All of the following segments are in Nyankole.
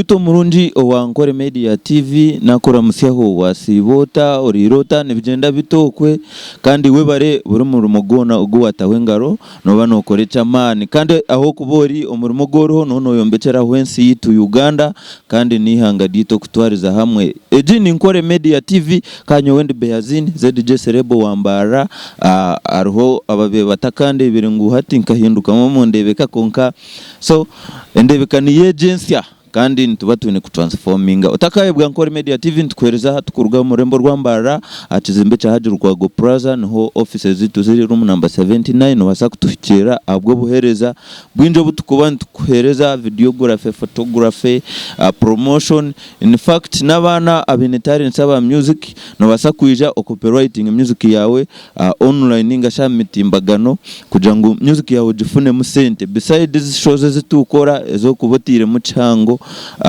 Waitu omurungi owa Nkore Media TV nakuramutsyaho wasiiba ota, oriire ota, nibigyenda bita okwe kandi webare buri murimo gwona ogu wataho engaro noba nokora eky'amaani kandi ahu okuba ori omurimo ogu oriho noba noyombekyeraho ensi yaitu Uganda kandi n'eihanga ryaitu okutwariza hamwe. Egi ni Nkore Media TV kandi nyowe ndi Beyazin ZJ Celeb owa Mbarara hariho ababaire batakandebire ngu hati nkahindukamu omu ndeebeka kwonka So endeebeka niyo egyo ensya kandi nituba twine ku transforminga. Otakayebwa Nkore Media TV nitukuheereza aha tukuruga omu rurembo rwa Mbarara aha kizimbe kya Hajji Lukwago Plaza niho offices zaitu ziri room number 79 nobaasa kutuhikiirira ahabw'obuheereza bwingi obu tukuba nitukuheereza videography, photography, promotion in fact n'abaana abaine talents aba music nobaasa kwija o copywriting music yaawe aha online ninga shi aha mitimbagano kugira ngu music yaawe ogifunemu sente besides ezi shows ezi tukora ez'okuba oteiremu kihango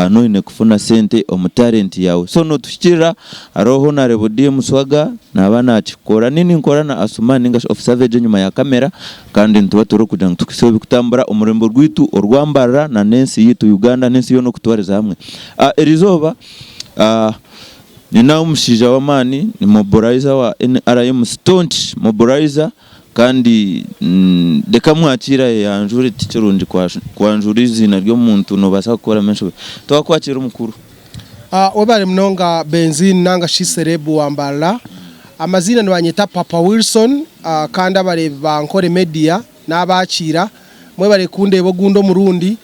noine kufuna sente omu talent yaawe so notuhikirira hariho Honarebo DM Swaga naaba nakikora ni ninkora na Asuman ninga shi Officer Savage enyima ya camera kandi nituba turi kugira ngu tukuhiseho ebikutambura omu rurembo rwaitu orwa Mbarara na n'ensi yaitu Uganda n'ensi yoona okutwariza hamwe. Erizooba Nyine omushaija w'amaani ni mobilizer wa nrm staunch mobilizer kandi reka mwakiire ayeyanjure tikirungi kwanjura eiziina ry'omuntu nobaasa kukoramu enshobe. Twakwakira omukuru. Webare munonga Benzine nanga shi Celeb wa Mbarara. Amaziina nibanyeta Papa Wilson kandi abareebi ba Nkore Media Naabakiira, mwebare kundeeba ogundi omurundi.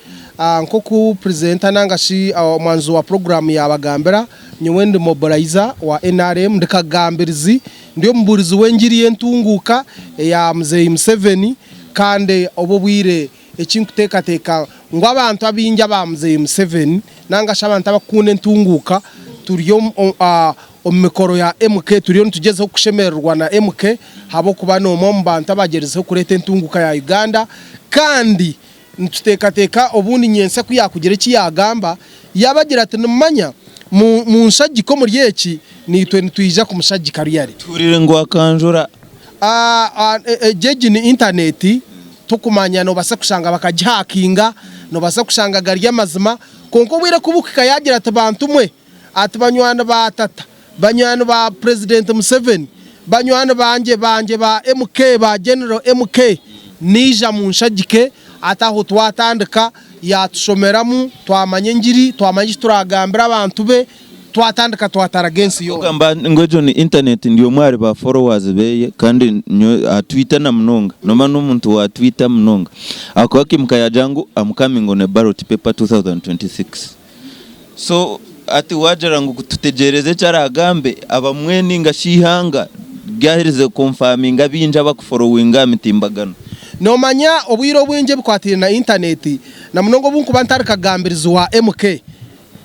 Nk'oku presenter nanga shi omwanjuzi wa puroguraamu yaabagambira, nyowe ndi mobilizer wa nrm, ndi kagambirizi, ndi omubuurizi w'engiri y'entunguuka eya Muzeeyi Museveni kandi obu obwire eki nkuteekateeka ngu abantu abaingi aba Muzeeyi Museveni nanga shi abantu abakukunda entunguuka turi omu mikoro ya MK turiyo nitugyezaho kushemererwa na MK ahabw'okuba n'omwe omu bantu abagyerizeho kureeta entunguuka ya Uganda kandi nituteekateeka obundi nyentsya ku yaakugira eki yaagamba yaabagira ati nimumanya munshagike omuri eki naitwe nitwija kumushagika really. Tuhuriire ngu akanjura. Egyo egi ni intaneti tokumanya nobaasa kushanga bakagihakinga, nobaasa kushanga gari amazima kwonka obwire ku bukuhika yaagira ati bantu mwe Ati banywani ba tata, banywani ba Purezidenti Museveni, banywani bangye bangye ba MK, ba General MK, naija munshagike. Ati aho twatandika, yatushomeramu, twamanya engiri, twamanya eki turagambire abantu be, twatandika twataraga ensi yoona. Ogamba ngu egyo ni internet ndi omwe ahari ba followers beye kandi nyowe aha twitter na munonga noba n'omuntu wa twitter munonga ahakuba akaimuka yagira ngu am coming on a ballot paper 2026. So hati waagira ngu tutegyereze eki araagambe, abamwe nainga shi eihanga ryaherize kukonfaminga abaingi abakuforowinga aha mitimbagano. Noomanya obwire obwingi ebikwataine na intaneti na munonga obu nkuba ntari kagambirizi wa MK,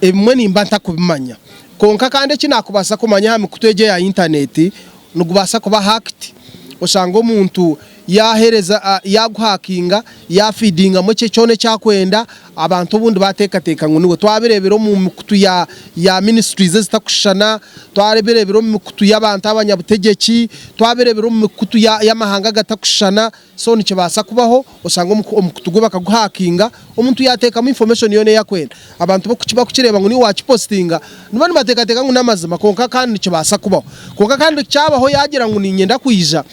ebimwe nimba ntakubimanya. Kwonka kandi eki naakubaasa kumanya aha mikutu egi eya intaneti, nigubaasa kuba hacked oshange omuntu yahereza yaguhakinga yafidingamu ekye kyona eki akwenda abantu obundi bateekateeka ngu niwe. Twabireebera omu mikutu ya ya ministries ezitakushushana, twabireebera omu mikutu y'abantu abanyabutegyeki, twabireebera omu mikutu ya y'amahanga agatakushushana. So nikibaasa kubaho oshange omukutu gwe bakaguhakinga, omuntu yaateekamu information yoona ei akwenda. Abantu bakukireeba ngu niiwe waakipositinga, niba nibateekateeka ngu n'amazima kwonka kandi nikibaasa kubaho. Kwonka kandi kyabaho yaagira ngu niinyenda kwija,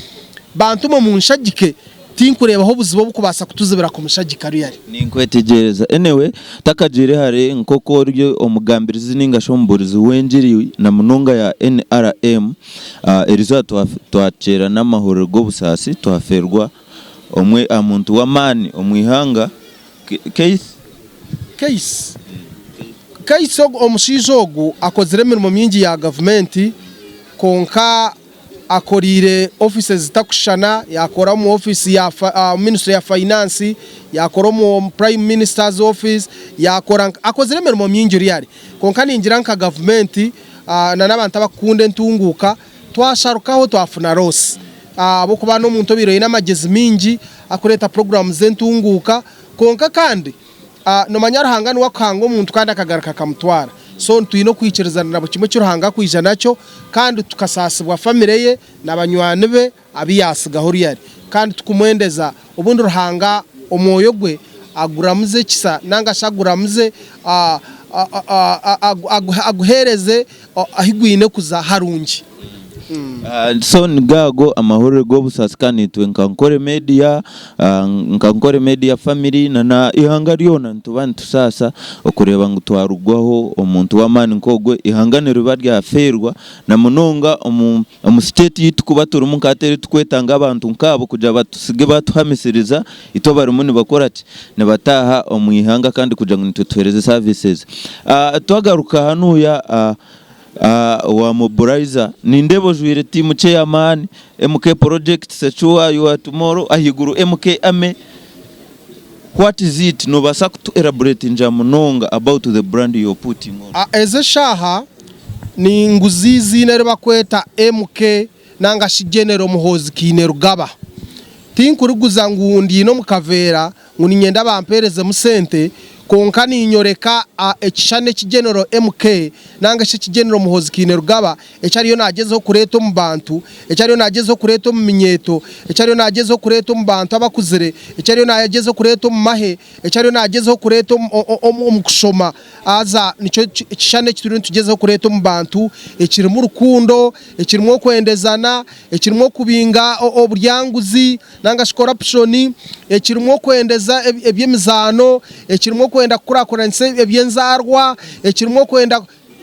bantu mwe munshagike, tinkureebaho obuzibu obukubaasa kutuzibira kumushagika really. Ninkwetegyereza. Anyway, takagiire hare nk'oku ori omugambirizi ninga shi omubuurizi w'engiri na munonga ya NRM, Erizooba twakyera n'amahurire g'obusaasi twafeerwa omwe aha muntu w'amaani omu ihanga, Keith. Keith. Keith omushaija ogu akozire emirimo mingi ya gavumenti kwonka akoreire ofiisi zitakushushana, yaakora omu ofiisi ya minisitule ya fayinansi, yaakora omu Prime Minister's office, yaakora akozire emirimo mingi really kwonka ningira nka gavumenti na n'abantu abakukunda entunguuka, twasharukaho twafuna loss ahabw'okuba n'omuntu obaire oine amagyezi maingi akureeta puroguraamu z'entunguuka kwonka kandi nomanya Ruhanga niwe akuhanga omuntu kandi akagaruka akamutwara so twine okwikirizana na buri kimwe eki Ruhanga akwija nakyo kandi tukasaasibwa famire ye na banywani be abu yaatsigaho really kandi tukumwendeza obundi Ruhanga omwoyo gwe aguramuze ekisa nanga shi aguramuze. aguheereze ahu gwine kuza harungi. So nigo ago amahurire g'obusaasi kandi itwe nka Nkore Media, nka Nkore Media family na na ihanga ryona nituba nitusaasa okureeba ngu twarugwaho omuntu w'amaani nk'ogwo, ihanga niriba ryafeerwa na munonga omu omu state ei turikuba turimu nka hati ei turikwetanga abantu nk'abo kugira batusige batuhamisiriza itwe abarimu nibakora ki? Nibataaha omu ihanga kandi kugira ngu nitwe tuheereze services. Twagaruka hanuya Owa mobilizer nindeeba ojwaire tiimu chairman, MK project secure your tomorrow ahaiguru MK army what is it nobaasa kutu elaboratingira munonga about the brand you're putting on? Ezi eshaaha ninguza eiziina eri barikweta MK nanga shi General Muhoozi Kainerugaba. Tinkuriguza ngu ndiine omu kaveera ngu niinyenda bampeerezemu sente, kwonka ninyoreka ekishushani eki General MK nanga shi eki General Muhoozi Kainerugaba eki ariyo nagyezaho kureeta omu bantu, eki ariyo nagyezaho kureeta omu minyeeto, eki ariyo nagyezaho kureeta omu bantu abakuzire, eki ariyo nagyezaho kureeta omu mahe, eki ariyo nagyezaho kureeta omu kushoma. Haza nikyo ekishushani eki turiyo nitugyezaho kureeta omu bantu ekirimu rukundo, ekirimu okwendezana, ekirimu okubinga oburyanguzi nanga shi corruption, ekirimu okwendeza eby'emizaano, ekirimu okwenda kukurakuranisa eby'enzaarwa, ekirimu okwenda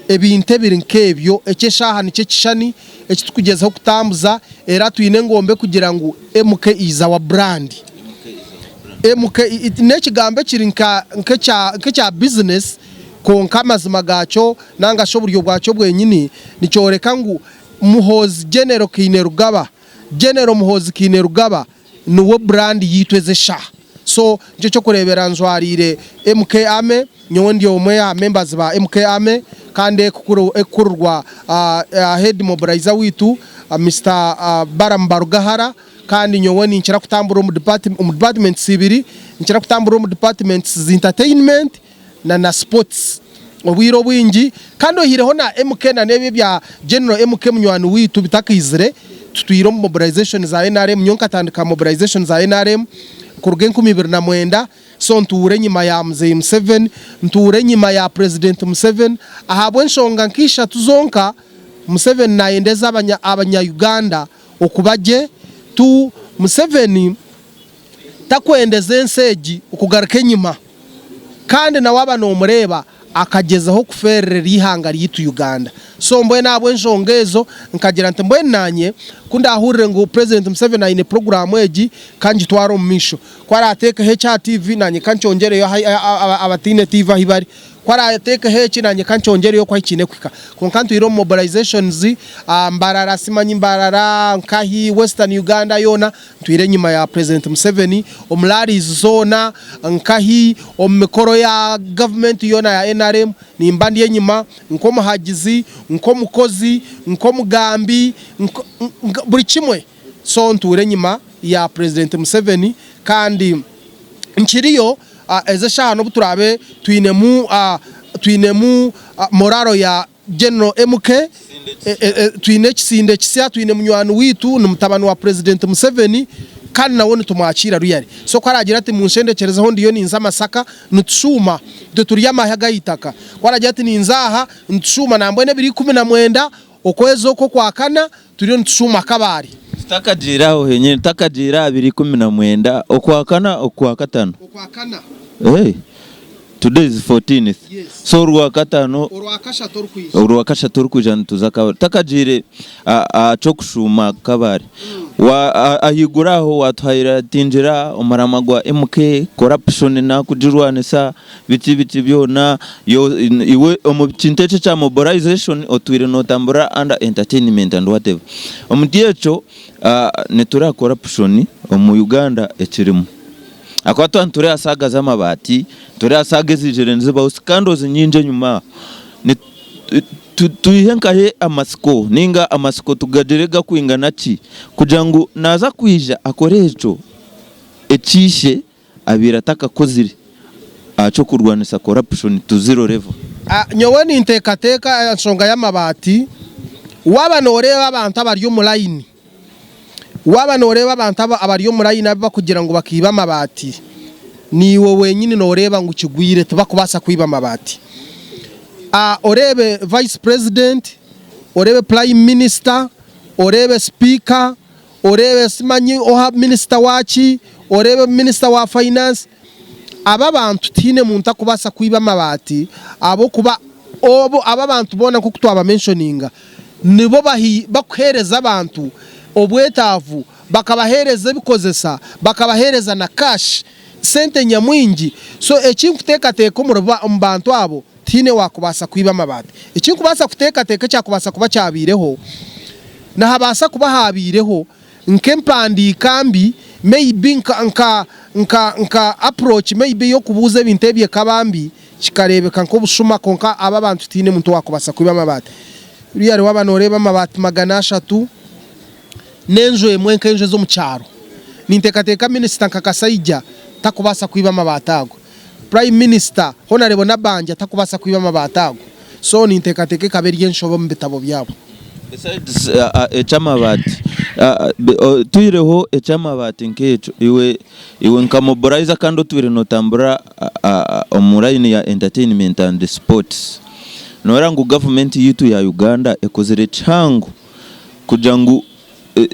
ebintu ebiri nk'ebyo. Eki eshaaha nikyo ekishushani eki turikugyezaho kutambuza era twine engombe kugira ngu MK is our brand. MK n'ekigambo ekiri nk'ekya bizinesi kwonka amazima gaakyo nanga shi oburyo bwakyo bwenyini nikyoreka ngu Muhoozi General Kainerugaba, General Muhoozi Kainerugaba niwe brand yaitu ezi eshaaha. So nikyo ky'okureebera njwariire MK Army, nyowe ndi omwe aha members ba MK Army kandi ekukurirwa head mobilizer waitu Mister Balaam Barugahara kandi nyowe ninkira kutambura omu departments ibiri, ninkira kutambura omu departments za entertainment na na sports obwire obwingi kandi oihireho na MK na n'ebi ebya General MK munywani waitu bitakaizire tutwire omu mobilization za nrm nyowe nkatandika mobilization za nrm kuruga 2009 so ntuura enyima ya Mzei Museveni ntuura enyima ya President Museveni ahabw'enshonga nka ishatu zonka Museveni nayendeza abanya abanya Uganda okuba gye tu Museveni takwendeza ensi egi okugaruka enyima kandi na waaba nomureeba akagyezaho kufeererera eihanga ryaitu Uganda. So mbwenu ahabw'enshonga ezo nkagira nti mbwenu nanye ku ndahurire ngu President Museveni aine puroguraamu egi kangitware omu maisho. Ku araateekeho eki aha TV nanye kankyongyereyo abataine TV ahu bari. Ku araateekeho eki naanye ka nkyongyereyo oku ahu kiine kuhika. Kwonka ntwire omu mobilizations, Mbarara simanyi Mbarara, nkahi, Western Uganda yoona, ntwire enyima ya President Museveni, omu rallies zoona, nkahi, omu mikoro ya government yoona ya nrm, nimba ndi enyima nk'omuhagizi, nk'omukozi, nk'omugambi, buri kimwe. So ntuure enyima ya President Museveni kandi nkiriyo ezi eshaaha n'obu turaabe twinemu twinemu morale ya General MK, twine ekisinde kisya, twine munywani waitu ni mutabani wa President Museveni kandi nawe nitumwakiira ruyari. So ku araagira ati munshendekyerezeho ndiyo ninza Masaka nitushuuma itwe turi amahe ag'aha itaka. Ku araagira ati ninza aha nitushuuma nambwenu ebiro 19 Okwezi oku okwakana turiyo nitushuuma Kabale. Tutakagiire aho henyini, tutakagiire aha 2019, okwakana okwakatano. Okwakana. Hey, today is 14th. Yes. So orwakatano. Orwakashatu orukwija. Orwakashatu orukwija nituza Kabale. Tutakagiire aha ky'okushuuma Kabale. Wa ahaiguru aho watuhayilatingira omuramwa gwa MK, corruption nakugirwanisa. Biki biki byona, iwe omu kintu ekyo ekya mobilization otwire notambura under entertainment and whatever. Omuri ekyo nitureeba corruption omu Uganda ekirimu. Ahakuba twaba nitureeba saaga z'amabaati, nitureeba saaga eziijire nizibaho scandals nyingi enyima aho. Twihe nkahe amatsiko ninga amatsiko tugagire gakwingana ki kugira ngu naaza kwija akore ekyo eki ishe abaire atakakozire aha ky'okurwanisa corruption to zero level. Nyowe ninteekateeka aha nshonga y'amabaati, waaba nooreeba abantu abari omu layini, waaba nooreeba abantu abari omu layini abu barikugira ngu bakaiba amabaati, naiwe wenyini nooreeba ngu kigwire tibarikubaasa kwiba amabaati. Oreebe Vice President, oreebe Prime Minister, oreebe Speaker, oreebe simanyi oha Minister waaki, oreebe Minister wa Finance, aba abantu tihaine muntu akubaasa kwiba amabaati ahabw'okuba obu aba abantu boona nk'oku twaba menshoninga nibo bakuheereza abantu obwetaavu, bakabaheereza ebikozesa, bakabaheereza na cash. Sente nyamwingi. So eki nkuteekateeka omuri omu bantu abo, tihaine owaakubaasa kwiba amabaati. Eki nkubaasa kuteekateeka ekyakubaasa kuba kyabaireho, nihabaasa kuba haabaireho nk'empandiika mbi, maybe nka nka nka nka approach maybe ey'okubuuza ebintu ebyo ekaba mbi, kikareebeka nk'obushuma kwonka abo abantu tihaine muntu owaakubaasa kwiba amabaati. Really waaba nooreeba amabaati 300. N'enju emwe nk'enju ez'omu kyaro. Ninteekateeka minisita nka Kasaija takubaasa kwiba amabaati ago. Prime Minister Honarebo Nabbanja takubaasa kwiba amabaati ago. So ninteekateeka ekaba eri enshobe omu bitabo byabo. Besides eky'amabaati, twihireho eky'amabaati nk'ekyo, iwe iwe nka mobilizer kandi otwire nootambura omu line ya entertainment and sports, noorora ngu gavumenti yaitu ya Uganda ekozire kihango kugira ngu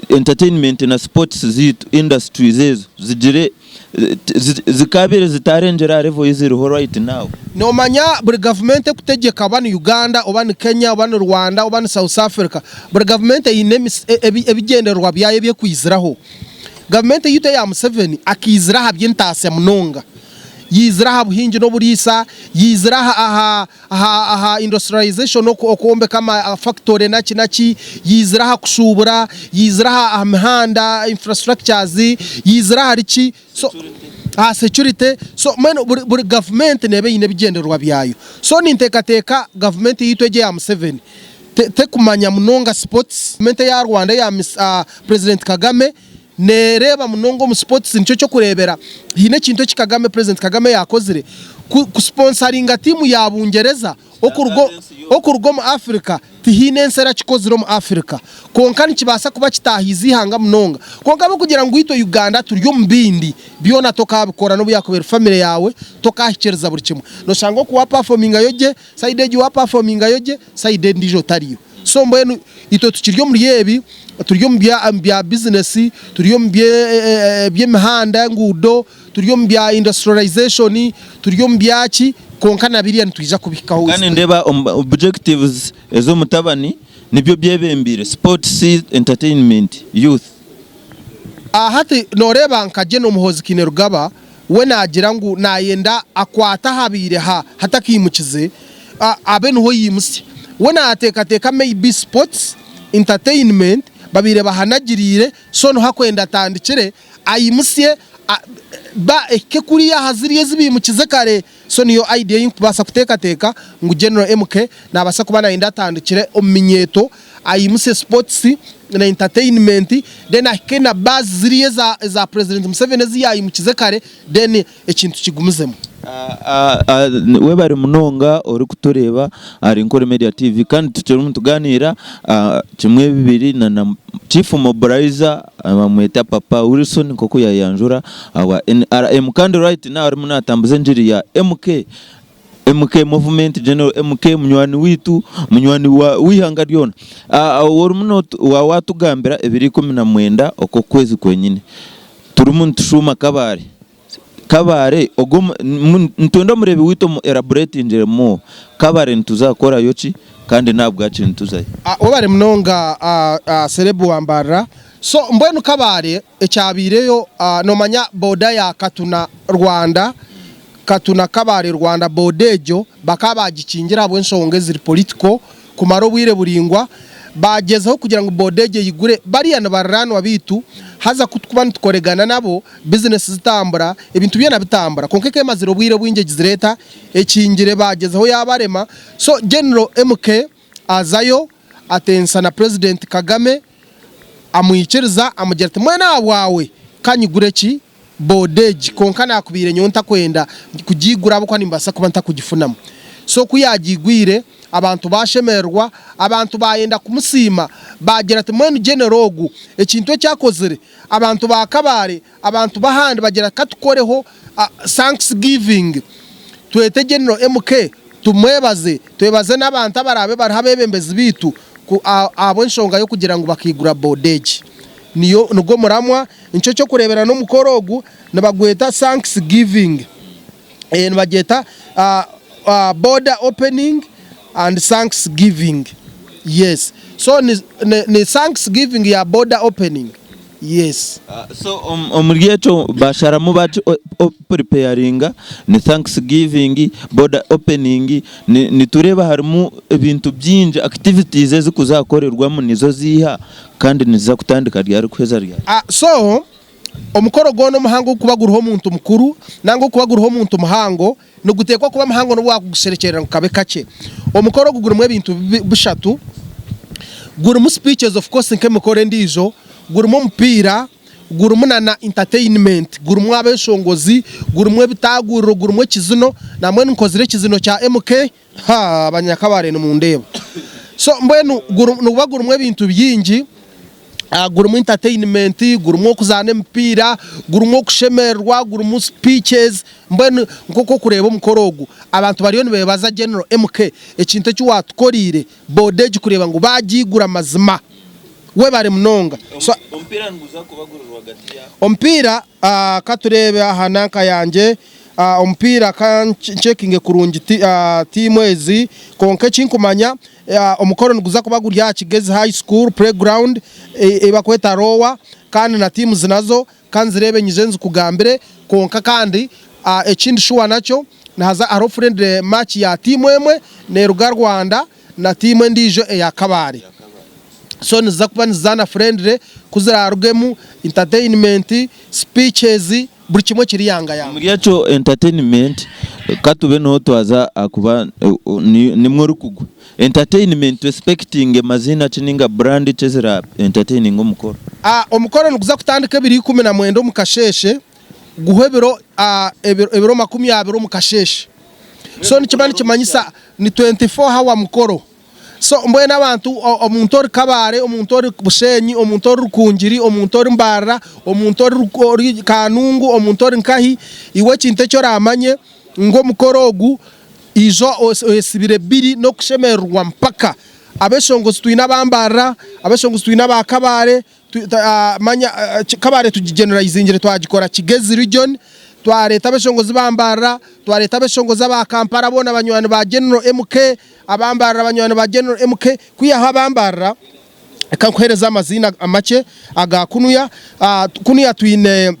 entertainment na sports zaitu industries ezo zigire zikabaire zitarengyera aha level ei ziriho right now. Nomanya buri gavumenti ekutegyeka oba ni Uganda oba ni Kenya oba ni Rwanda oba ni South Africa buri gavumenti eine ebigyendererwa byayo ebi ekwiziraho. Gavumenti eyaitu eya Museveni akaizira aha by'entaasya munonga, yaizira aha buhingi n'oburiisa, yaizira aha aha aha industrialization okwombeka ama factory naki naki, yaizire aha kushuubura, yaizire aha aha mihanda infrastructures, yaizire ahari ki so aha security so mbwenu buri buri gavumenti neeba eine ebigyendererwa byayo. So ninteekateeka gavumenti yaitu egi eya Museveni te tekumanya munonga sports, gavumenti eya Rwanda eya President Kagame Nereeba munonga omu sports nikyo kyokureebera haine ekintu eki Kagame president Kagame yakozire ku kusponsaringa tiimu ya Bungyereza okuruga okuruga omu Africa tihaine ensi erakikozire omu Africa kwonka nikibaasa kuba kitaahiize eihanga munonga kwonka ahabw'okugira ngu itwe Uganda turi omu bindi byona tokabikora n'obu yakuba eri family yaawe tokahikiriza buri kimwe noshanga oku wapafomingayo gye sayidi egi wapafomingayo gye sayidi endiijo tariyo. So mbwenu itwe tukiri omuri ebi, turi omu bya bizinesi, turi omu by'emihanda, enguudo, turi omu bya industrialization, turi omu byaki, kwonka na biriya nitwija kubihikaho. Kandi nindeeba objectives ez'omutabani nibyo byebembeire, sports, entertainment, youth. Hati nooreeba nka General Muhoozi Kainerugaba we naagira ngu naayenda akwate ahabaire hatakaimukize abe niho yaimutsya. We naateekateeka maybe sports, entertainment babaire bahanagiriire so niho akwenda atandikire aimutsye ehike kuriya aha ziriya ezi baimukize kare. So niyo idea ei nkubaasa kuteekateeka ngu General MK naabaasa kuba naayenda atandikire omu minyeeto aimutsye sports na entertainment then ahike na bars ziriya eza eza President Museveni ezi yaayimukize kare then ekintu kigumizemu. Webare munonga orikutureeba ahari Nkore Media TV kandi tukirimu nituganiira kimwe bibiri na Chief Mobilizer bamweta Papa Wilson nkoku yayanjura ahabwa NRM kandi right now arimu natambuza engiri ya MK, MK movement General MK munywani waitu munywani w'eihanga ryona. Orimu watugambira ebiro 19 okw'okwezi kwenyine turimu nitushuuma Kabale, Kabale ogwo nitwenda omureebi waitu omu elaboratingire more, Kabale nituza kukorayo ki kandi n'ahabwaki nituzayo? Webare munonga Serebu wa Mbarara. So mbwenu Kabale ekyabaireyo nomanya boda ya Katuna Rwanda, Katuna Kabale Rwanda boda egyo bakaba bagikingira ahabw'enshonga eziri political kumara obwire buraingwa, bagyezaho kugira ngu boda egyo eyigure, bariya nibariraanwa beitu haza kutukuba nitukoregana nabo bizinesi zitambura, ebintu byona bitambura kwonka ekaba emazire obwire bwingi egizire eta ekingire bagyezaho yabarema so General MK azayo atensa na President Kagame amwikiriza amugira ati mbwenu ahabwawe kanyigure ki boda egi kwonka nakubaire nyowe ntakwenda kugiigura ahabw'okuba nimbaasa kuba ntakugifunamu. So ku yaagiigwire abantu baashemererwa, abantu baayenda kumusiima baagira ati mbwenu General ogu ekintu eki akozire abantu ba Kabale, abantu b'ahandi bagira ati katukoreho thanks giving twete General MK. Tumwebaze, twebaze n'abantu abaraabe bariho abeebembezi baitu ku ahabw'enshonga y'okugira ngu bakaigura boda egi. Niyo nigwo muramwa, nikyo ky'okureebera n'omukoro ogu nibagweta Thanks Giving. Nibagyeta Border Opening and Thanks Giving. Yes. So ni ni Thanks Giving ya Border Opening. Yes. So omuri ekyo basharamu baki preparinga ni thanks giving, border opening, nitureeba harimu ebintu bingi activities ezikuza kukorerwamu nizo ziiha kandi niziza kutandika ryari kuheza ryari? So omukoro gwona omuhango ogurikuba guriho omuntu mukuru nanga ogurikuba guriho omuntu muhango niguteekwa kuba muhango n'obu waakugusherekyerera ngu kabe kakye. Omukoro ogu gurimu ebintu bishatu, gurimu speeches of course nk'emikoro endiijo, gurimu omupiira, gurimu na na entertainment, gurimu abeshongozi, gurimu ebitaaguriro, gurimu ekizino, nambwenu nkozire ekizino kya MK, haa abanyakabare nimundeeba. So mbwenu niguba gurimu ebintu bingi. Gurimu entertainment, gurimu okuzaana emipiira, gurimu okushemererwa, gurimu speeches, mbwenu nk'oku orikureeba omukoro ogu, abantu bariyo nibeebaza General MK ekintu eki waatukoreire, boda egi kureeba ngu baagiigura mazima. Webare munonga. So, Omupiira niguza kuba guri rwagati ya. Omupiira ka tureebe aha nanka yangye. Omupiira ka ncekinge kurungi tiimu ezi, kwonka eki nkumanya omukoro niguza kuba guri aha Kigezi High School playground ei barikweta Lower kandi na tiimuzi nazo ka nzireebe nyije nzikugambire kwonka kandi ekindi shuwa nakyo nihaza hariho friendly match ya tiimu emwe neeruga Rwanda na tiimu endiijo eya Kabale. So niziza kuba nizizaana friendly ku ziraarugemu entertainment, speeches, Buri kimwe kiri yanga yanga. Omuri ekyo entertainment ka tube niho twaza ahakuba nimwo orikugwa. Entertainment tu expectinge maziina ki ninga brand ki ezira entertaininge omukoro? Omukoro niguza kutandika ebiro 19 omu kasheeshe guhwe ebiro ebiro 20 omu kasheeshe. So nikiba nikimanyisa ni 24 hour mukoro. So mbwenu abantu, omuntu ori Kabale, omuntu ori Bushenyi, omuntu ori Rukungiri, omuntu ori Mbarara, omuntu ori Kanungu, omuntu ori nkahi, iwe ekintu eki oramanye ngu omukoro ogu ija oyesibire biri n'okushemererwa mpaka. Abeshongozi twine aba Mbarara, abeshongozi twine aba Kabale, Manya Kabale tugigenerayizingire twagikora Kigezi region, twareeta abeshongozi ba Mbarara, twareeta abeshongozi aba Kampala boona banywani ba General MK, aba Mbarara banywani ba General MK, kwihaho aba Mbarara reka nkuheereze amaziina makye aga kunuya, kunuya twine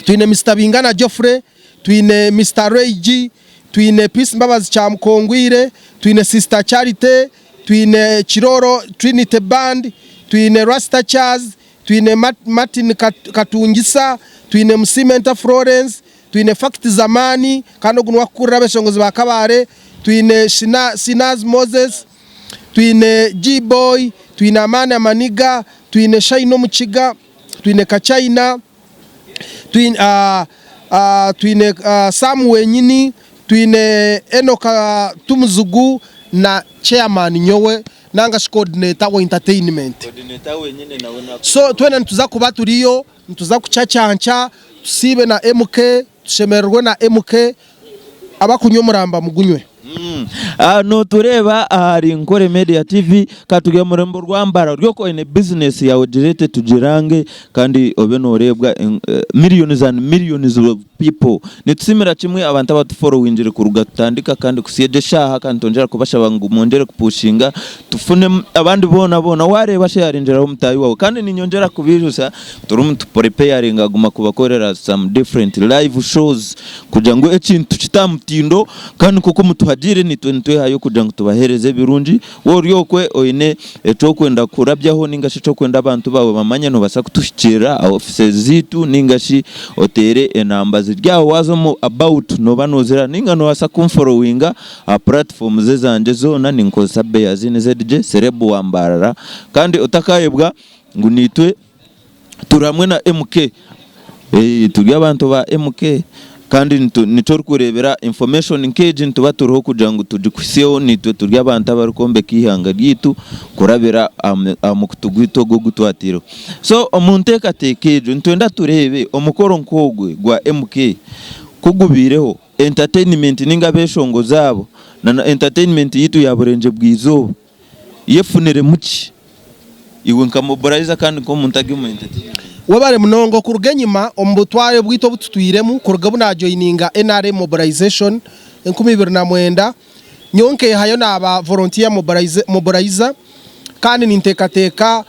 Twine Mister Bingana Geoffrey, twine Mister Ray G, twine Peace Mbabazi Kyamukongwire, twine Sister Charity, twine Kiroro Trinity Band, twine Rasta Charles, twine Martin Katungisa, twine Musimenta Florence, twine Fact Zamani kandi ogu niwe arikukurira abeshongozi ba Kabale, twine Sinaz Moses, twine G-Boy, twine Amani Amaniga, twine Shine Omukiga. Twine Kachaina, twine Sam Wenyini, twine Enock Tumuzigu na chairman nyowe nanga shi coordinator wa entertainment. So twena nituza kuba turiyo, nituza kucacanca, tusiibe na MK, tushemererwe na MK. Abakunywa omuramba mugunywe. Notureeba ahari Nkore Media TV ka turi omu rurembo rwa Mbarara ori okwo oine bizinesi yaawe ogireete tugirange kandi obe noreebwa millions and millions of people. Nitusiimira kimwe abantu abatuforowingire kuruga tutandika kandi kuhitsya egi eshaaha kandi nitwongyera kubashaba ngu mwongyere kupushinga tufune abandi boona boona waareeba sheyaringiraho mutaahi waawe kandi ninyongyera kubaijutsya turimu nitupurepeyaringa kuguma kubakorera some different live shows Kugira ngu ekintu kite aha mutindo kandi nk'oku mutuhagiire naitwe nitwehayo kugira ngu tubaheereze ebirungi. Waaba ori okwe oine eki orikwenda kurabyaho nainga shi eki orikwenda abantu baawe bamanye noobaasa kutuhikiirira aha ofiisi zaitu nainga shi oteere enamba ziri aho waaza omu about nooba noozireeba nainga noobaasa kunforowinga aha puratifoomu ezangye zoona ninkozesa Beazin ZJ Celeb wa Mbarara kandi otakaayebwa ngu naitwe Turi hamwe na MK, turi abantu ba MK kandi nikyo orikureebera information nk'egi nituba turiho kugira ngu tugikuhitsyeho naitwe turi abantu abarikwombeka eihanga ryaitu kurabira aha mukutu gwaitu ogu ogu twataireho. So omu nteekateeka egyo nitwenda tureebe omukoro nk'ogwo gwa MK ku gubaireho, entertainment ninga abeshongozi abo. Na na entertainment yaitu ya Burengye bw'eizooba yefuniremu ki iwe nka mobilizer kandi nk'omuntu ari omu entertainment? Webare munonga okuruga enyima omu butware bwaitu obu tutwiremu kuruga obu najoininga nrm mobilization 2009 nyowe nkehayo naba volunteer mobilizer kandi nintekateka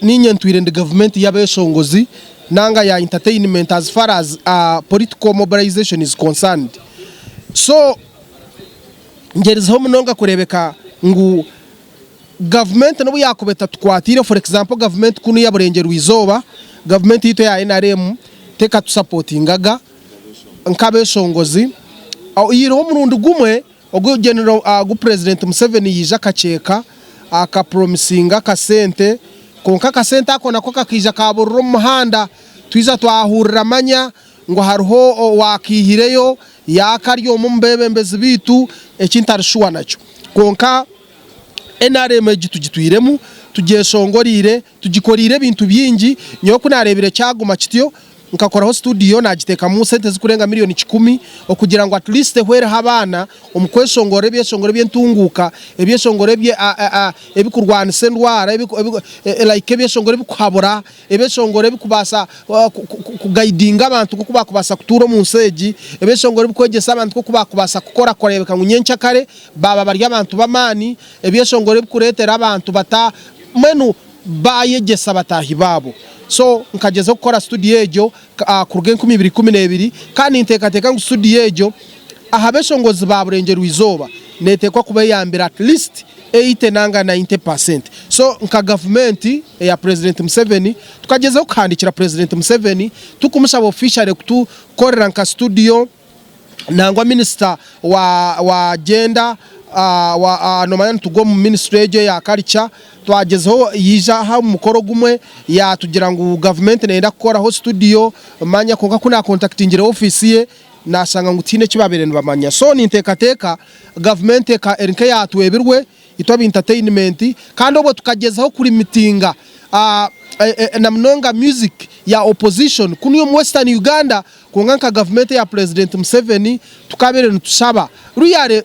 ninye ntwire ndi gavumenti y'abeshongozi nanga ya entertainment as far as political mobilization is concerned so ngyerizeho munonga kureebeka ngu gavumenti n'obu yaakuba etatukwatiire for example gavumenti kunu eya Burengyerwa Izooba, gavumenti yaitu eya nrm tekatusapotingaga nk'abeshongozi oihireho omurundi gumwe ogu General ogu Purezidenti Museveni yaija akakyeka akapromisinga akasente kwonka akasente ako nako kakaija kaburira omu muhanda twija twahurira manya ngu hariho owakaihireyo yaakarya omwe omu beebembezi baitu, eki ntari shuwa nakyo. Kwonka nrm egi tugitwiremu, tugyeshongoreire, tugikoreire ebintu bingi. Nyowe ku naareebire kyaguma kityo, nkakoraho situdiyo naagiteekamu sente zirikurenga miriyoni kikumi okugira ngu at least ehwereho abaana omu kweshongora ebyeshongoro eby'entunguuka, ebyeshongoro ebikurwanisa endwara, like ebyeshongoro ebikuhabura. Ebyeshongoro ebikubaasa kugaidinga abantu nk'oku baakubaasa kutuura omu nsi egi, ebyeshongoro ebikwegyesa abantu nk'oku baakubaasa kukora kureebeka ngu nyenkyakare baaba bari abantu b'amaani, ebyeshongoro ebikureetera abantu bata mbwenu baayegyesa bataahi baabo. So nkagyezaho kukora studio egyo kuruga 2012 kandi ninteekateeka ngu studio egyo aha beshongozi ba Burengyerwa Izooba neeteekwa kuba eyambire at least 80 nanga 90%. So nka gavumenti eya Purezidenti Museveni tukagyezaho kuhandiikira Purezidenti Museveni turikumushaba officially kutukorera nka studio nangwa minisita wa wa gender wa nomanya nitugwa omu ministry egyo eya culture twagyezaho yaija aha omu mukoro gumwe yatugira ngu gavumenti neyenda kukoraho studio manya kwonka ku nakontakitingire ofiisi ye nashanga ngu tihaine eki babaire nibamanya so ninteekateeka gavumenti eka eri nk'eyatwebirwe itwe aba entertainment kandi obwo tukagyezaho kurimitinga na munonga music ya opposition kunu omu western Uganda kwonka nka gavumenti eya purezidenti Museveni tukabaire nitushaba really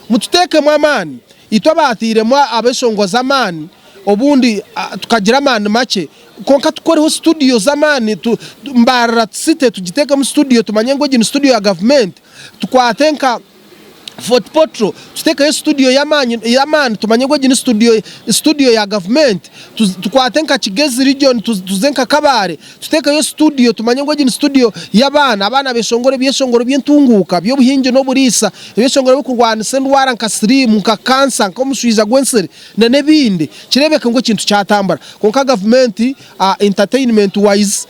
mututeekemu amaani itwe abaatairemu abeshongozi amaani obundi tukagira amaani makye kwonka tukoreho studio z'amaani Mbarara city tugiteekemu studio tumanye ngu egi ni studio ya gavumenti tukwate nka Fort Portal tuteekeyo studio y'amaani tumanye ngu egi ni studio ya gavumenti, tukwate nka Kigezi region tuze nka Kabale tuteekeyo studio tumanye ngu egi ni studio y'abaana, abaana beshongore ebyeshongoro by'entunguuka, by'obuhingi n'oburiisa, ebyeshongoro ebirikurwanisa endwara nka siriimu, nka kansa, nk'omushwija gw'ensiri n'ebindi kireebeke ngu ekintu kyatambura. Kwonka gavumenti entertainment wise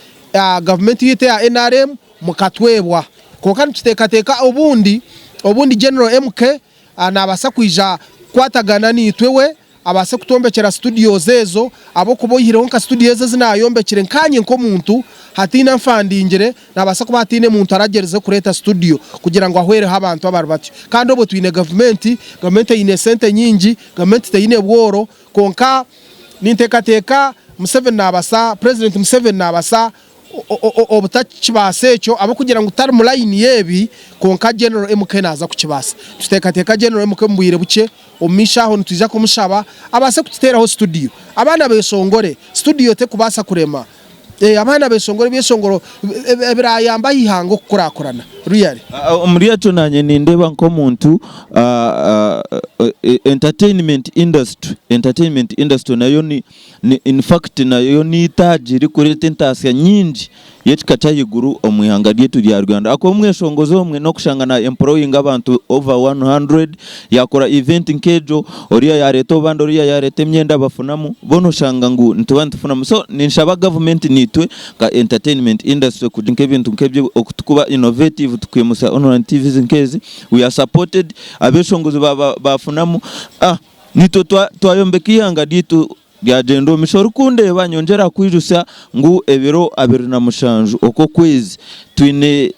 gavumenti yaitu eya nrm Mukatwebwa. Kwonka nituteekateeka obundi, obundi General MK naabaasa kwija kukwatagana naitwe we abaase kutwombekyera studios ezo ahabw'okuba oihireho nka studio ezo ezi naayombekire nkaanye nk'omuntu hataine anfandingire naabaasa kuba hataine muntu aragyerize kureeta studio kugira ngu ahwereho abantu abari batyo. Kandi obwo twine gavumenti, gavumenti eine esente nyingi, gavumenti teine bworo kwonka ninteekateeka Museveni naabaasa, Purezidenti Museveni naabaasa Obutakibaasa ekyo ahabw'okugira ngu tari mu layini y'ebi, kwonka General MK naaza kukibaasa. Nituteekateeka General MK omu bwire bukye omu maisho aho nitwija kumushaba abaase kututeeraho situdiyo. Abaana beeshongore, situdiyo terikubaasa kurema. Abaana beeshongore ebyeshongoro ebiraayambe aha ihanga okukurakurana. Really. Omuri ekyo naanye nindeeba nk'omuntu entertainment industry, entertainment industry nayo ni In fact nayo n'eitaagi ririkureeta entaasya nyingi y'ekika ky'ahaiguru omu ihanga ryaitu rya Uganda. Ahakuba omweshongozi omwe n'okushanga na employinga abantu over 100, yaakora event nk'egyo, oriya yaareeta obubanda, oriya yaareeta emyenda bafunamu, boona oshanga ngu nituba nitufunamu. So ninshaba gavumenti naitwe nka entertainment industry kugira nk'ebintu nk'ebyo oku turikuba innovative tukaimutsya online TVs nk'ezi, we are supported, abeeshongozi baaba baafunamu. Naitwe twayombeka eihanga ryaitu ryagyenda omu maisho. Orikundeeba nyongyera kukwijutsya ngu ebiro 27 okw'okwezi twine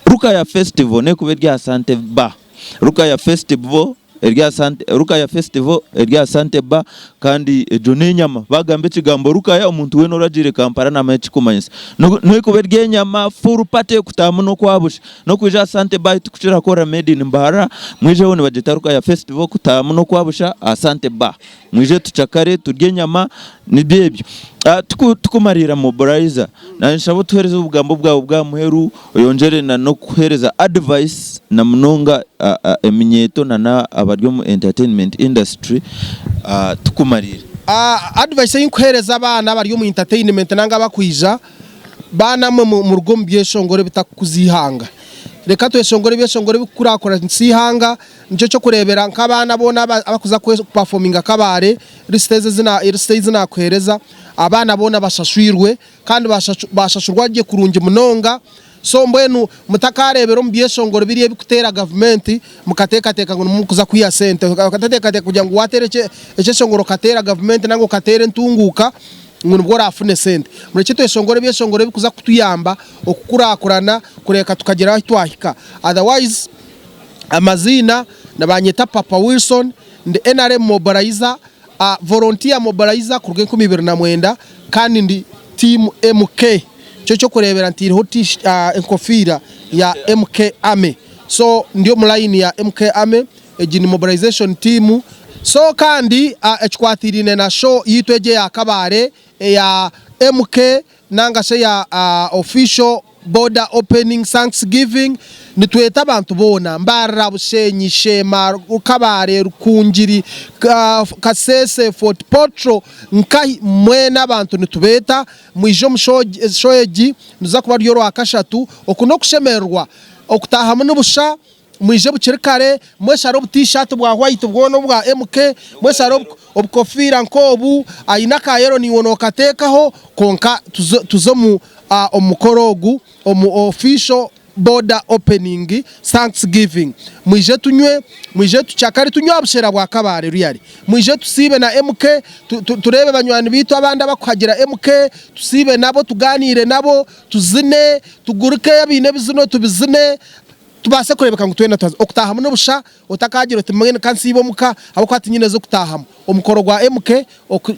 Rukaya Festival n'erikuba eri aha Sante Bar. Rukaya Festival. eri aha Sante Rukaya Festival eri aha Sante Bar kandi egyo n'enyama. Baagamba ekigambo Rukaya omuntu weena oragiire Kampala naamanya eki kirikumanyisa. N'erikuba eri enyama full party kutaahamu n'okwabusha. N'okwija aha Sante Bar ahu turikukira kukorera Made in Mbarara, mwijeho nibagyeta Rukaya Festival kutaahamu n'okwabusha aha Sante Bar. Mwije tucakare turye enyama nibyo ebyo. Tukumariira mobilizer, ninshaba otuhereze obugambo bwawe bw'aha muheru oyongyere na n'okuhereza advice na munonga eminyeeto na n'abari omu entertainment industry tukumariire. Advice ei nkuhereza abaana abari omu entertainment nanga abakwija, Baana mwe muruge omu byeshongoro ebitakukuza eihanga. Reka tweshongore ebyeshongoro ebikukurakuranisa eihanga. Nikyo ky'okureebera nk'abaana boona abakuza kupafominga Kabale, lisiti ezi naakuheereza, abaana boona bashashwirwe kandi baashashurwa gye kurungi munonga. So mbwenu mutakaareebera omu byeshongoro biriya ebikuteera gavumenti mukateekateeka ngu nimwo murikuza kwiha sente. Otateekateeka kugira ngu waateera ekyeshongoro okateera gavumenti nari okateera entunguuka ngu nibwo oraafune sente. Murekye tweshongore ebyeshongoro ebirikuza kutuyamba okukurakurana kureebeka tukagira ahu twahika. Otherwise amaziina nibanyeta Papa Wilson, ndi nrm mobilizer, volunteer mobilizer kuruga 2009 kandi ndi team MK. Nikyo ky'okureebera ntaireho enkofiira ya MK Army. So ndi omu line ya MK Army, egi ni mobilization team. So kandi ekikwatiraine na show yaitu egi eya Kabale eya MK nanga shi eya official border opening thanksgiving, nitweta abantu boona, Mbarara, Bushenyi, Sheema, Kabale, Rukungiri, Kasese, Fort Portal, Nkahi, mwena abantu nitubeeta mwije omu show egi, niruza kuba ruri orwakashatu. Oku n'okushemererwa, okutaahamu ni busha. Mwije bukiri kare, mweshare obu t-shirt bwa white bwona obwa MK, mweshare obukofiira nk'obu, aine aka yellow naiwe nokateekaho, kwonka tuze omu mukoro ogu, omu official border opening thanksgiving. Mwije tunywe, mwije tucakare, tunywe aha bushera bwa Kabale really. Mwije tusiibe na MK, tureebe banywani baitu abandi abakuhagira MK, tusiibe nabo, tuganiire nabo, tuzine, tuguruke abaine ebizino tubizine. Tubaase kureebeka ngu twena twaza. Okutaahamu n'obusha, otakaagira oti mbwenu ka nsiibe omuka ahabw'okuba tinyine z'okutaahamu. Omukoro gwa MK,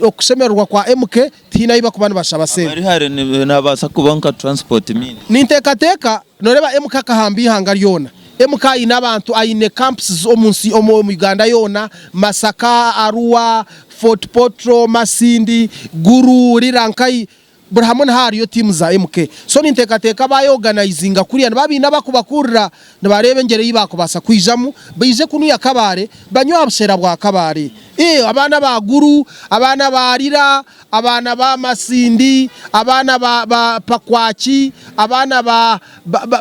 okushemererwa kwa MK, tihaine ahu barikuba nibashaba sente. Abari hare nihabaasa kubaho nka transport means. Ninteekateeka, nooreeba MK akahamba eihanga ryona. MK aine abantu, aine camps omu nsi, omu Uganda yoona, Masaka, Arua, Fort Portal, Masindi, Gulu, Lira, Nkayi. Buri hamwe niha hariyo tiimu za MK. So ninteekateeka baayoganayizinga kuriya nibaba baine abakubakurira nibareeba engyeri ei baakubaasa kwijamu baije kunuya Kabale banywe aha bushera bwa Kabale. Ee abaana ba Gulu, abaana ba Lira, abaana ba Masindi, abaana ba ba Pakwaki, abaana ba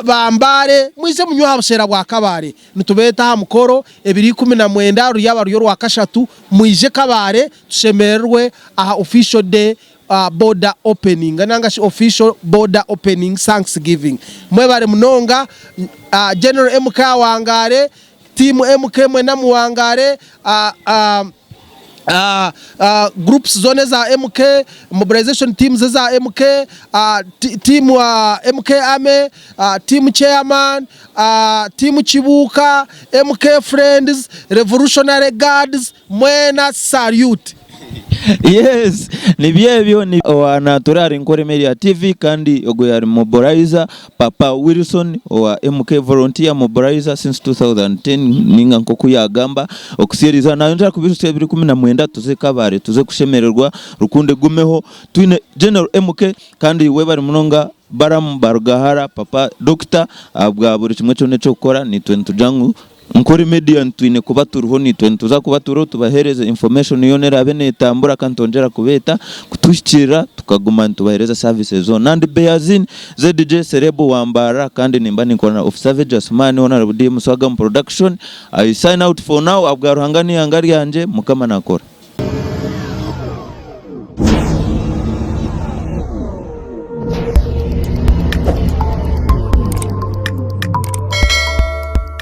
ba Mbale mwije munywe aha bushera bwa Kabale. Nitubeeta aha mukoro ebiro 19 ruyaba ruri orwakashatu mwije Kabale tushemererwe aha official day Border opening nanga shi official border opening thanksgiving mwebare munonga General MK awangare team MK mwena muwangare groups zona eza MK mobilization teams eza MK team MK army team chairman team Kibuuka MK friends revolutionary guards Mwena salute. Yes nibyo ebyo ni owa natura ahari Nkore Media TV kandi ogwo yari mobilizer Papa Wilson owa MK Volunteer Mobilizer since 2010 ninga nkoku yagamba okusyeriza nayongyera kubijutsya ebiro 19 tuze Kabale tuze kushemererwa rukundo egumeho twine General MK kandi webare munonga Balaam Barugahara Papa Doctor ahabwa buri kimwe kyona ekyokukora nitwe nitugira ngu Nkore media nitwine kuba turiho nitwe nituza kuba turiho tubahereze information yoona eraabe netambura kandi twongyera kubeeta kutuhikiirira tukaguma nitubahereza services zoona. Nandi Beazin ZJ Celeb wa Mbarara kandi nimba ninkora na Officer Asuman Honourable DM Swagam Production. I sign out for now ahabwa Ruhanga n'eihanga ryangye Mukama nakora.